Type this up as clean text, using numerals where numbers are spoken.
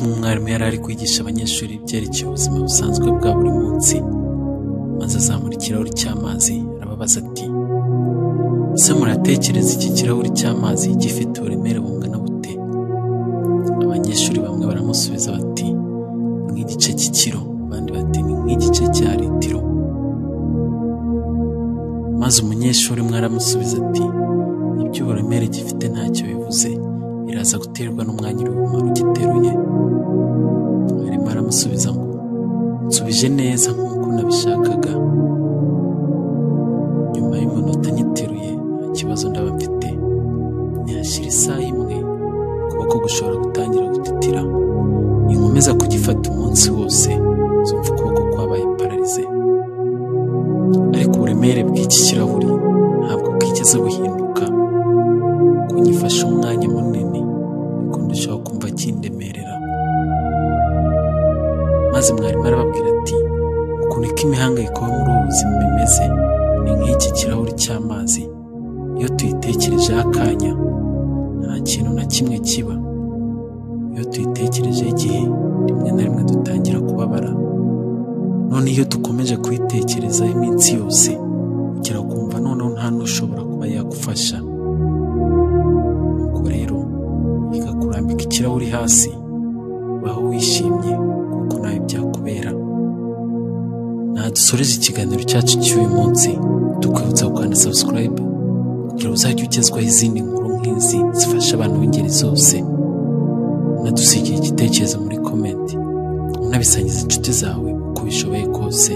Umunsi umwe umwarimu yari ari kwigisha abanyeshuri ibyerekeye ubuzima busanzwe bwa buri munsi, maze azamura ikirahuri cy'amazi arababaza ati: "Ese muratekereza iki kirahuri cy'amazi gifite uburemere bungana bute?" Abanyeshuri bamwe baramusubiza bati: "Ni nk'igice cy'ikiro," abandi bati: "Ni nk'igice cya litiro." Maze umunyeshuri umwe aramusubiza ati: "Iby'uburemere gifite ntacyo bivuze, biraza guterwa n'umwanya uri bumare ugiteruye." Mwarimu aramusubiza ngo: "Nsubije neza nk'uko nabishakaga. Nyuma y'umunota nyiteruye nta kibazo ndaba mfite. Nihashira isaha imwe ukuboko gushobora gutangira gutitira. Ninkomeza kugifata umunsi wose nzumva ukuboko kwabaye pararize. Ariko uburemere bw'iki kirahuri ntabwo bwigeze buhinduka. Kunyifasha umwanya munini niko ndushaho kumva kindemerera." Maze mwarimu arababwira ati: "Uku niko imihangayiko yo muri ubu buzima imeze, ni nk'iki kirahuri cy'amazi. Iyo tuyitekerejeho akanya nta kintu na kimwe kiba. Iyo tuyitekerejeho igihe, rimwe na rimwe dutangira kubabara. None iyo dukomeje kuyitekerezaho iminsi yose, ugera kumva noneho nta n'ushobora kuba yagufasha. Nuko rero yiga kurambika ikirahuri hasi, baho wishimye kuko nawe byakubera." Aha dusoreje ikiganiro cyacu cy'uyu munsi, tukwibutsa gukanda subscribe kugira uzajye ugezwaho izindi nkuru nk'izi zifasha abantu b'ingeri zose. Unadusigira igitekerezo muri comment, unabisangiza inshuti zawe uko ubishoboye kose.